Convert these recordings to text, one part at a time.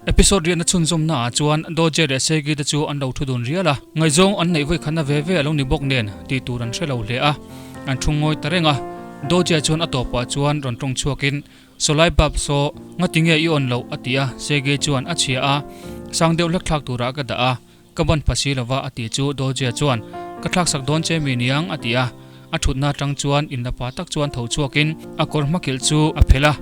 Episode riahna chhunzawmna ah chuan Doje leh Segi te chu an lo thu dun rial a, ngaihzawng an neih vawikhatna ve ve a lo ni bawk nen tih tur an hre lo hle a, an thu ngawi ta reng a. Doje chuan a tawpah chuan rawn tawng chhuakin, Sawlai bab saw, ngati nge i awn loh? a ti a, Segi chuan a chhia a, sang deuh hlek thlak turah ka dah a, Ka ban pha si lova a tih chu Dawlzia chuan, Ka thlaksak dawn che mi niang a ti a. A thutna atang chuan inla pa tak chuan tho chhuakin a kawr hmakilh chu a phelh a,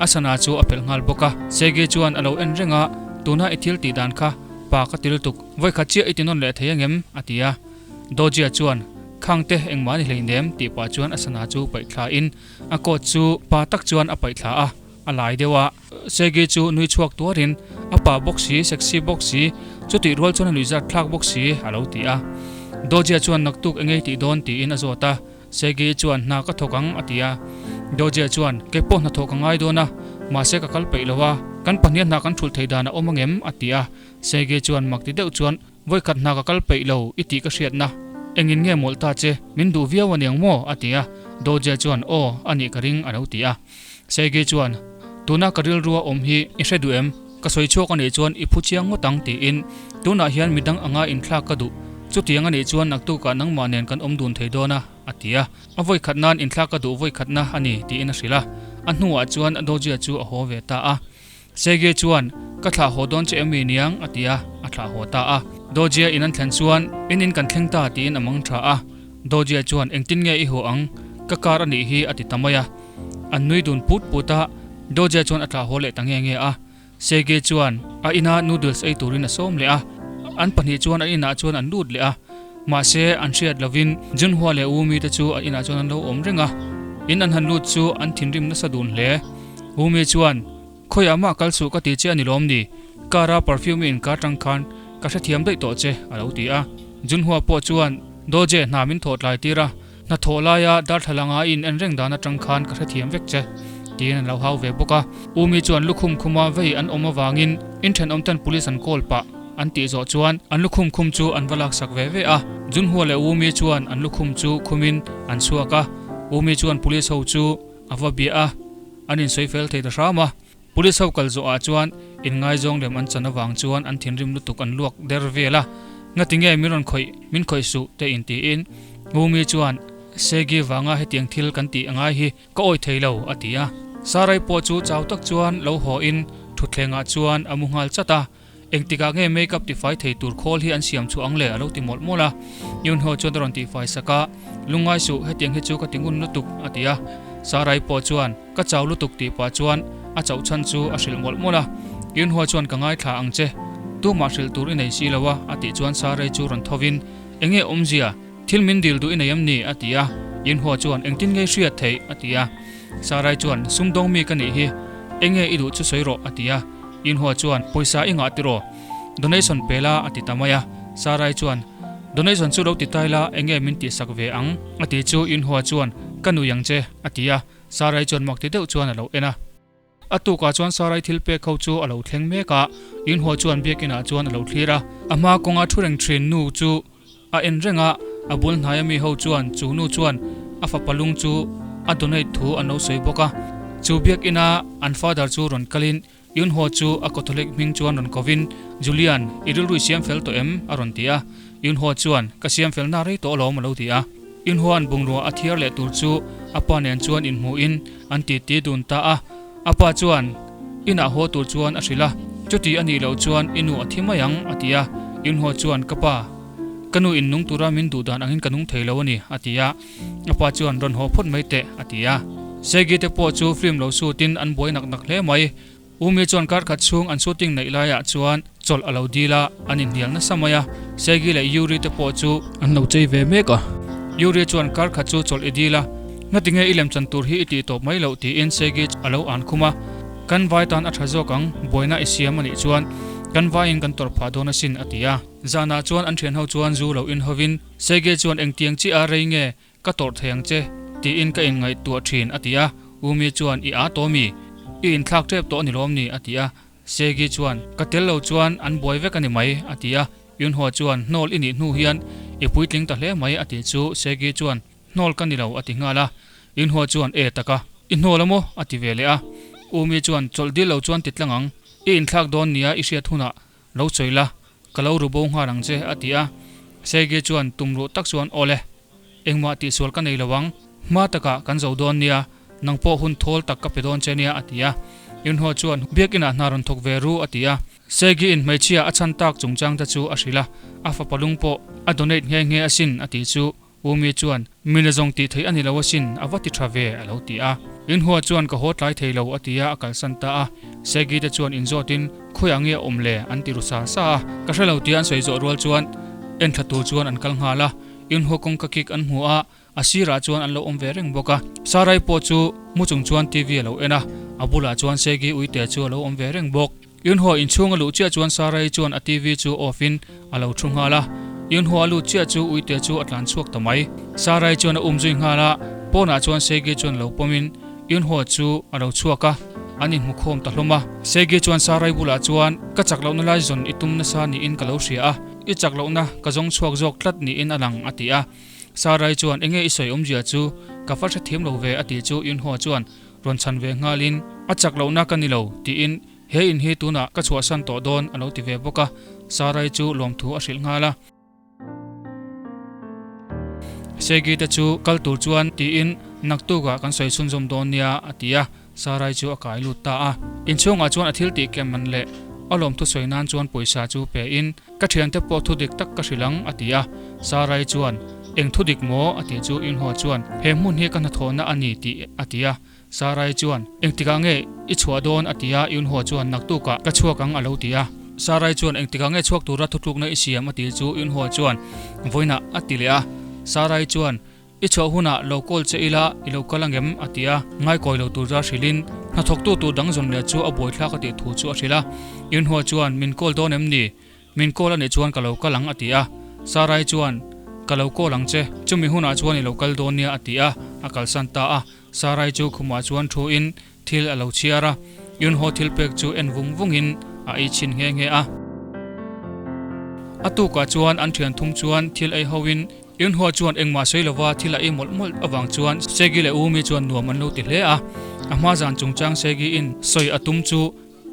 a sana chu a phelh nghal bawk a. Sege chuan a lo en reng a, Tuna i thil tih dan kha pa ka ti lutuk, vawikhat chiah i ti nawn leh thei angem? a ti a. Dawlzia chuan, Khangte engmah ni hleinem tih pah chuan a sana chu paih thla in a coat chu pa tak chuan a paih thla a, a lai deuh a. Segi chu nui chhuak tuarin, A pa bawk si, sexy bawk si, chutih rual chuan a nuihzat thlak bawk si, a lo ti a. Dojia chuan naktuk engei tih dawn tiin a zawt a. Segi chuan hna ka thawk ang a ti a. Dojia chuan, Kei pawh hnathawh ka ngai dawn a, mahse ka kal peih lo a, kan pahnih hna kan thulh thei dan a awm angem? a ti a. Segi chuan mak ti deuh chuan, Vawikhat hna ka kal peih lo i tih ka hriatna. Engin nge mawlh ta che, min duh viau aniang maw? a ti a. Dojia chuan, Aw, a nih ka ring a lo ti a. Sergei chuan, Tuna ka rilrua awm hi i hre duh em? Ka sawi chhuak a nih chuan i phu chiang ngawt ang tiin tunah hian midang anga inthlak ka duh. Chutiang a nih chuan naktukah nangmah nen kan awm dun thei dawn a, a ti a. A vawikhat nan inthlak ka duh vawikhatna a ni tiin a hrilh a. A hnuah chuan Dojia chu a haw ve ta a. Sergei chuan, Ka thlah haw dawn che em mi niang? a ti a, a thlah haw ta a. Dojia in an thlen chuan, In in kan thleng ta tiin a mang tha a. Dojia chuan, Engtin nge i haw ang? Ka car a nih hi a ti ta mai a. An nui dun put put a, Doja chuan a tlah haw leh ta nge nge a. Sergei chuan a ina noodles ei turin a sawm leh a, an pahnih chuan an inah chuan an lut leh a. Mahse, an hriat lovin Junhua leh Wumi te chu an inah chuan an lo awm reng a. In an han lut chu an thinrim nasa dun hle. Wumi chuan, Khawiah mah kal suh ka ti che a ni lawm ni? Car a perfume i inkar tang khan ka hrethiam daih tawh che, a lo ti a. Junhua pawh chuan, Doje, hna min thawh tlai tir a. Hnathawh laia darthlalang a in en reng dan atang khan ka hrethiam vek che, tiin an lo hau ve bawk a. Umi chuan lukhum khuma vei an awm avangin in thenawm ten police an call pah an tih zawh chuan an lukhum khum chu an va laksak ve ve a. Junhua leh Umi chuan an lukhum chu khumin an chhuak a, Umi chuan police ho chu a va bia a, an insawi fel thei ta hram a. Police ho kal zawhah chuan inngaizawng lem an chan avang chuan an thinrim lutuk an luak der vel a, Ngati nge min rawn khawih, min khawih suh te intiin Ngumi chuan Segi vanga hetiang thil kan tih angai hi ka awih thei lo a ti a. Sarai pawh chu chau tak chuan lo haw in thutthlengah chuan a mu nghal chat a, Engtikah nge make up tifai thei tur khawl hi an siam chhuah ang le a lo ti mawlh mawlh a. Yunho chuan a rawn tihfai sak a, Lungngai suh, hetiang hi chu ka ti ngun lutuk a ti a. Sarai pawh chuan Ka chau lutuk tih pah chuan a chauh chhan chu a hrilh mawlh mawlh a. Yunhua chuan ka ngaithla ang che, tumah hrilh tur i nei si lo a a tih chuan Sarai chu rawn thovin, Enge awmzia, thil min dil duh i nei em ni? a ti a. Yunhua chuan Engtin nge i hriat theih? a ti a. Sarai chuan Sumdawng mi ka nih hi, enge i duh chu sawi rawh a ti a. Yunhua chuan Pawisa i ngah tiraw? Donation pe la a ti ta mai a. Sarai chuan Donation chu lo ti tai la, enge min tihsak ve ang? a ti chu Yunhua chuan Ka nui ang che a ti a. Sarai chuan mak ti deuh chuan a lo en a. A tukah chuan Sarai thil pek ho chu a lo thleng mek a, Yunhua chuan biakinah chuan a lo thlir a. A hma kawnga thu reng thin nu chu a en reng a, a bul hnaia mi ho chuan chu nu chuan a fapa lung chu a donate thu an lo sawi bawk a. Chu biakina an father chu rawn kalin Yunhua chu a Catholic hming chuan rawn kovin, Julian, i rilru i siam fel tawh em? a rawn ti a. Yunhua chuan, Ka siam fel na rei tawh alawm a lo ti a. Yunhua'n bungrua a thiar leh tur chu a pa nen chuan inhmuhin an titi dun ta a. A pa chuan inah haw tur chuan a hrilh a, Chuti a nih loh chuan i nu a thi mai ang a ti a. Yunhua chuan, Ka pa, ka nu in nung tura min duh dan angin ka nung thei lo a ni a ti a. A pa chuan rawn haw phawt mai teh a ti a. Segi te pawh chu film lo shoot in an buai nak nak hle mai. Umi chuan kar khat chhung an shooting neih laiah chuan chawlh a lo dil a, an inhnial nasa mai a. Segi leh Yuri te pawh chu an lo chei ve mek a. Yuri chuan kar khat chu chawlh i dil a, ngatinge i lemchan tur hi i tih tawp mai loh tiin Segi a lo an khum a. Kan vai tan a tha zawk ang, buaina i siam a nih chuan kan vaiin kan tawrh phah dawn asin a ti a. Zanah chuan an thianho chuan zu lo inhovin Sergei chuan engtiang chi a rei nge ka tawrh thei ang che tiin ka inngaihtuah thin a ti a, Umi chuan i a tawh mi? I inthlak tep tawh a ni lawm ni? a ti a, Sergei chuan ka tel lo chuan an buai vek a ni mai a ti a, Yunhua chuan hnawl i nih hnu hian i puitling ta hle mai a tih chu Sergei chuan hnawl ka ni lo a ti nghal a, Yunhua chuan e taka i hnawl a maw? a ti ve leh a, Umi chuan chawlh dil lo chuan ti tlang ang. I inthlak dawn nia i hriat hunah lo chawi la, ka lo ru bo nghal ang che, a ti a. Sergei chuan tum ruh tak chuan, Awle, engmah tihsual ka nei lo ang. Hma takah kan zo dawn nia, nang pawh hun thawl tak ka pe dawn che nia, a ti a. Yunho chuan, Biakinah hna rawn thawk ve ru, a ti a. Sergei-in hmeichhia a chhan tak chungchang te chu a hrilh a, a fapa lung pawh a donate nghe nghe asin, a ti chu. Umi chuan, Mila zawng tih theih a ni lo asin, a va ti tha ve, a lo ti a. Inhua chuan ka haw tlai thei lo, a ti a, a kalsan ta a. Segi te chuan inzawtin, Khawiah nge a awm le? an ti ru sa sa a. Ka hre lo tia an sawi zawh rual chuan enthla tur chuan an kal nghal a. Inhua kawngka kik an hmu a, a sirah chuan an lo awm ve reng bawk a. Sarai pawh chu mu chung chuan TV a lo en a, a bulah chuan Segi uite chu a lo awm ve reng bawk. Yunhua inchhung a luh chiah chuan Sarai chuan a TV chu off in a lo thu nghal a. Yunhua a lut chiah chu uite chu a tlan chhuak ta mai. Sarai chuan a um zui nghal a, pawnah chuan Segi chuan lo pawm in Yunhua chu a lo chhuak a, an inhmu khawm ta hlawm a. Segi chuan Sarai bulah chuan, Ka chak lohna lai zawn i tum nasa niin ka lo hria a, i chak lohna ka zawng chhuak zawk tlat niin a lang, a ti a. Sarai chuan, Enge i sawi awmzia chu? Ka fa hrethiam lo ve, a ti chu Yunhua chuan rawn chhan ve nghalin, A chak lohna ka ni lo, tiin He in hi tunah ka chhuahsan tawh dawn a lo ti ve bawk a, Sarai chu lawmthu a hrilh nghal a. Segi te chu kal tur chuan tiin naktukah kan sawi chhunzawm dawn nia a ti a, Sarai chu a kai lut ta a. Inchhungah chuan a thil tih kem man leh a lawmthu sawi nan chuan pawisa chu pe in ka thiante pawh thu dik tak ka hrilh ang a ti a. Sarai chuan eng thu dik maw a tih chu Inhua chuan he hmun hi ka hnathawhna a ni tih a ti a. Sarai chuan, Engtikah nge i chhuah dawn? a ti a, Yunhua chuan, Naktukah ka chhuak ang a lo ti a. Sarai chuan, Engtikah nge chhuak tura thutlukna i siam? a ti chu Yunhua chuan, Vawiinah a ti leh a. Sarai chuan, I chhuah hunah lo call che ila i lo kal angem? a ti a, ngaikawi lo tura hrilhin hnathawktu tur dang zawn leh chu a buaithlak a tih thu chu a hrilh a. Yunhua chuan, Min call dawn em ni? Min call a nih chuan ka lo kal ang a ti a. Sarai chuan, Ka lo call ang che, chumi hunah chuan i lo kal dawn nia a ti a, a kalsan ta a. Sarai chu khumah chuan thu in thil a lo chhiar a, Yunho thil pek chu en vung vung in a ei chhin nghe nghe a. A tukah chuan an thian thum chuan thil ei ho in Yunho chuan engmah sawi lova thil a ei mawlh mawlh avang chuan Segi leh Umi chuan nuam an lo ti hle a. A hma zan chungchang Segi in sawi a tum chu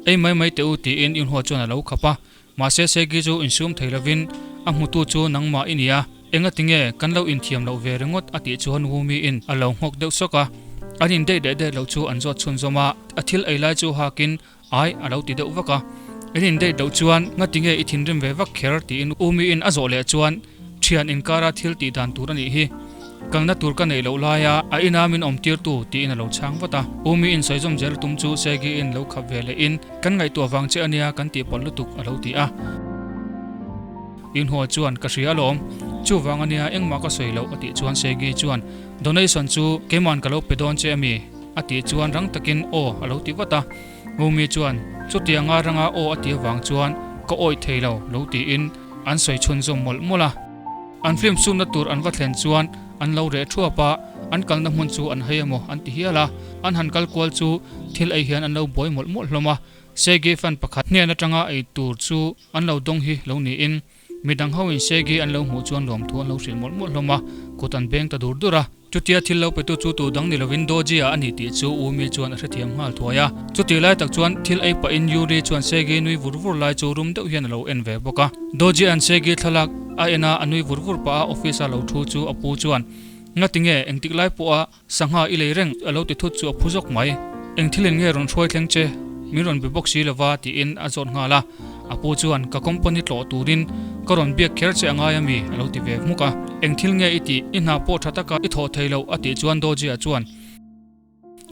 ei mai mai teh u tiin Yunho chuan a lo khap a. Mahse Segi chu insum thei lovin a hmutu chu nangmah i nia, engati nge kan lo inthiam loh ve ringawt a tih chuan Wumi in a lo nghawk deuh sawk a, an in date leh date loh chu an zawt chhunzawm a, a thil ei lai chu hakin ai a lo ti deuh vak a, in in date loh chuan ngati nge i thinrim ve vak kher tiin Wumi in a zawh leh chuan Thian inkara thil tih dan tur a nih hi. Kalna tur ka neih loh laia a ina min awm tirtu tiin a lo chhang vat a. U mi in sawizawm zel tum chu Segi in lo khap ve leh in kan ngaihtuah vang che ania kan tih pawlh lutuk a lo ti a. Inhua chuan ka hria alawm, chuvang ania engmah ka sawi loh a tih chuan Segi chuan donation chu keiman ka lo pe dawn che ami? a tih chuan rang takin aw a lo ti vat a. U mi chuan chutianga ranga aw a ti avang chuan ka awih thei lo lo tiin an sawi chhunzawm mawlh mawlh a. An film sumna tur an va thlen chuan an lo reh thuap a, an kalna hmun chu an hei emaw an ti hial a. An han kal kual chu thil ei hian an lo buai mawlh mawlh hlawm a. Segi fan pakhat hnen atanga ei tur chu an lo dawng hi lo niin midang ho in Segi an lo hmuh chuan lawmthu an lo hrilh mawlh mawlh hlawm a, kut an beng ta dur dur a. Chutia thil lo petu chu tu dang ni lovin Doji-a a ni tih chu Umi chuan a hrethiam nghal thuai a. Chutih lai tak chuan thil ei pahin Yuri chuan Segi nui vur vur lai chu rum deuh hian a lo en ve bawk a. Doji-a'n Segi thlalak a en a, a nui vur vur pah a office-a lo thu chu a pu chuan, Ngati nge, engtik lai pawha sangha i lei reng a lo ti thut chu a phu zawk mai. Eng thilin nge rawn hruai thleng che? Min rawn be bawk si lova tiin a zawt nghal a. A pu chuan ka company tlawh turin ka rawn biak kher che a ngai ami? a lo ti ve hmuk a. Eng thil nge i tih? I hna pawh tha taka i thawh thei loh a tih chuan Doji-a chuan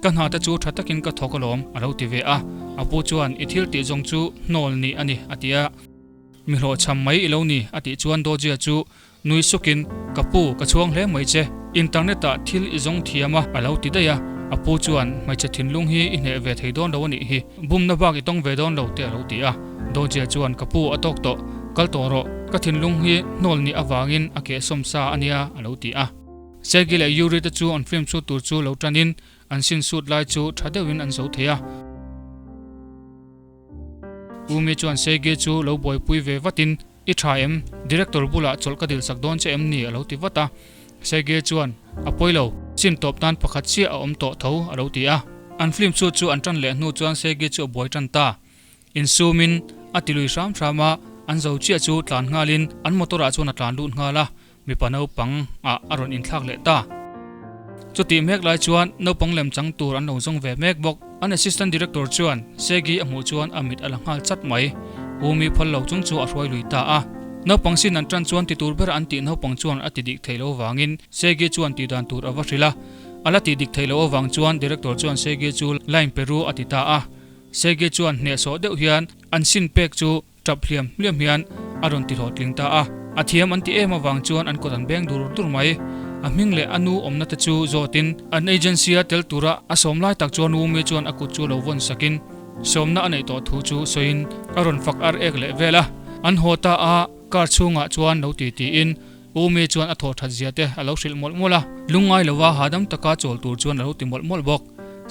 ka hna te chu tha takin ka thawk alawm a lo ti ve a. A pu chuan i thil tih zawng chu hnawl ni a ni a ti a. Mi hlawhchham mai i lo ni a tih chuan Doji-a chu Nui sukin, Ka pu, ka chhuang hle mai che. Internet-ah thil i zawng thiam a, a lo ti daih a. A pu chuan, Hmeichhe thinlung hi i hneh ve thei dawn lo a nih hi. Bumna bak i tawng ve dawn lo te a lo ti a. Dawjia chuan, Ka pu, a tawk tawh. Kal tawh rawh. Ka thinlung hi hnawl nih avangin a kehsawm sa a nia, a lo ti a. Sergei leh Yuri te chu an film shoot tur chu lo tanin an sin shoot lai chu tha deuhin an zo thei a. Umi chuan Sergei chu lo buaipui ve vatin, I tha em? Director bulah chawlh ka dil sak dawn che em ni? a lo ti vat a. Sergei chuan, A pawi lo, sim tawp nan pakhat chiah a awm tawh tho, a lo ti a. An film shoot chu an tan leh hnu chuan Sergei chu a buai tan ta. Insumin a ti lui hram hram a, an zo chiah chu tlan nghalin an motor ah chuan a tlan lut nghal a, mipa naupang ah a rawn inthlak leh ta. Chutih mek lai chuan naupang lem chang tur an lo zawng ve mek bawk. An assistant director chuan Segi a hmuh chuan a mit a la nghal chat mai. Umi phal lo chung chu a hruai lui ta a. Naupang sin an tan chuan ti tur ber an tih naupang chuan a ti dik theih lo vangin Segi chuan tih dan tur a va hrilh a. A la tih dik theih loh avang chuan director chuan Segi chu line pe ru a ti ta a. Segi chuan hnehsawh deuh hian an sin pek chu Tap hliam hliam hian a rawn ti hlawhtling ta a, a thiam an ti em avang chuan an kawt an beng dur dur mai. A hming leh a nu awmna te chu zawtin an agency a tel tura a sawm lai tak chuan Wumi chuan a kut chu lo vawn sakin sawmna a neih tawh thu chu sawiin a rawn fak ar ek leh vel a. An haw ta a, car chhungah chuan lo ti tiin Wumi chuan a thawh that zia te a lo hrilh mawlh mawlh a, lungngai lova hahdam taka chawl tur chuan a lo ti mawlh mawlh bawk.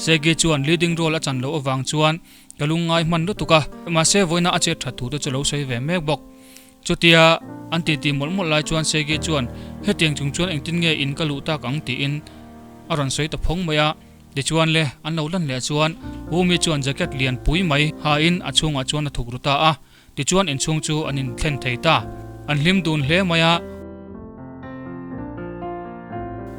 Segi chuan leading role a chan loh avang chuan Ka lungngai hman lutuk a, mahse vawiina a chet that thu te chu lo sawi ve mek bawk. Chutia an titi mawlh mawlh lai chuan Segi chuan hetiang chung chuan engtin nge in ka luh tak ang tiin a rawn sawi ta phawng mai a. Tichuan le, an lo lan leh chuan Wumi chuan jacket lian pui mai ha in a chhungah chuan a thuk ru ta a, tichuan inchhung chu an inthlen thei ta. An hlim dun hle mai a.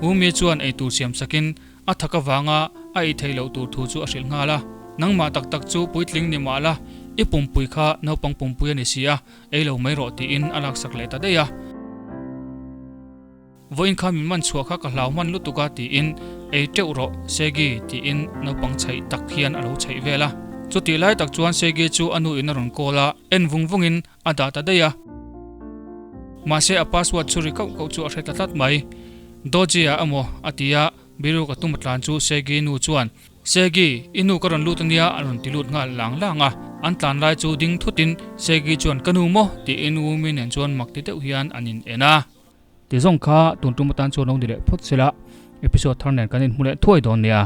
Wumi chuan eitur siam sakin A thak avanga a ei theih loh tur thu chu a hrilh nghal a, Nangmah tak tak chu puitling ni mah la, i pumpui kha naupang pumpui a ni si a, ei lo mai rawh tiin a laksak leh ta daih a. Vawiin kha min man chhuah kha ka hlau hman lutuk a tiin ei teuh rawh Segi tiin naupang chhaih tak hian a lo chhaih vel a. Chutih lai tak chuan Segi chu a nu in a rawn call a, en vung vungin a dah ta daih a. Mahse a password chu ri kauh kauh chu a hre ta tlat mai. Doji-a emaw a ti a, Biru ka tum a tlan chu Segi nu chuan, Segi, i nu ka rawn lut ania a rawn ti lut nghal lang lang a. An tlan lai chu ding thutin Segi chuan ka nu maw tiin Wumi nen chuan mak ti deuh hian an in en a. Ti zawng kha tun tum atan chuan lo ni leh phawt sela, episode thar nen kan inhmu leh thuai dawn nia.